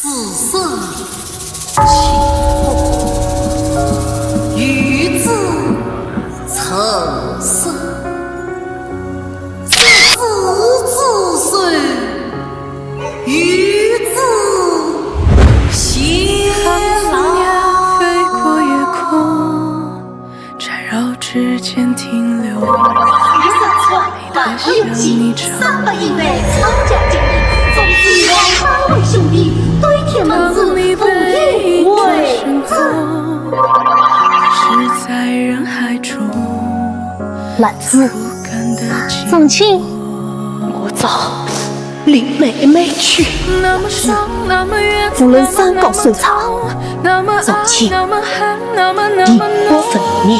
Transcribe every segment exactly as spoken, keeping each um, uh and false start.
子孙清风，与子成身。子子子孙，与子偕老。 百无一失，三百英里，总计有八位兄弟，对天门寺无一为证。兰子，宗亲，我找林妹妹去。无论山高水长，宗亲，你不分离。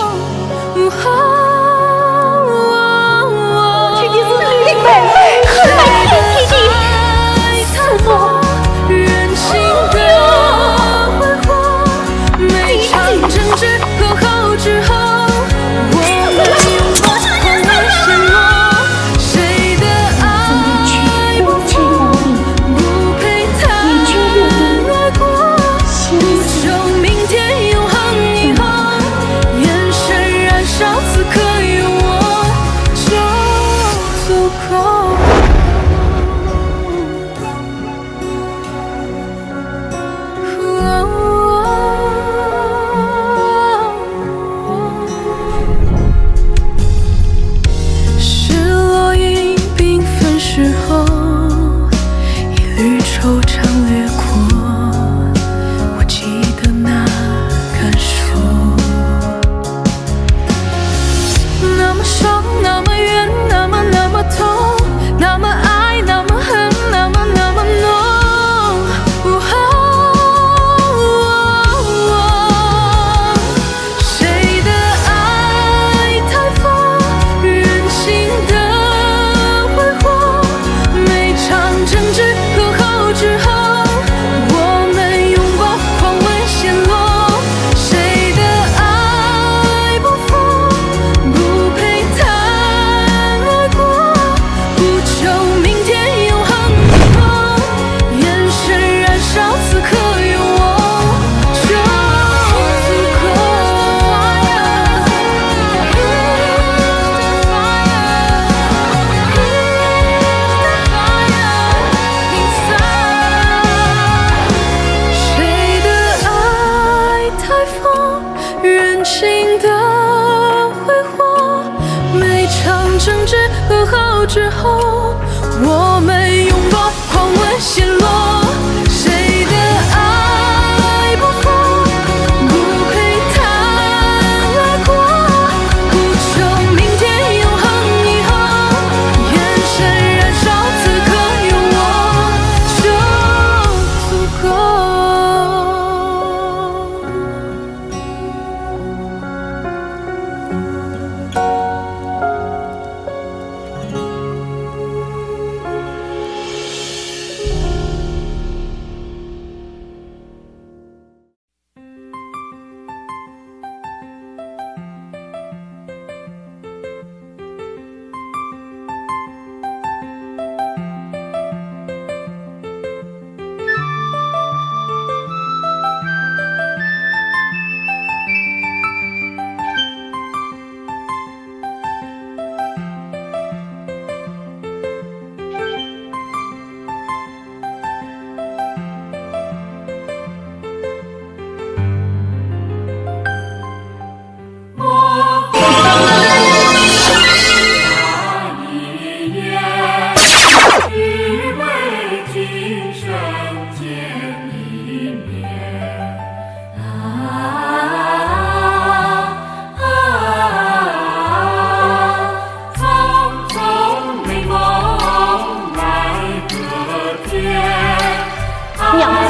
娘子，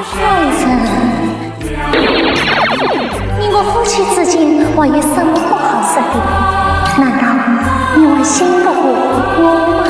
夫人，你我夫妻之间还有什么不好说的？难道你还信不过我吗？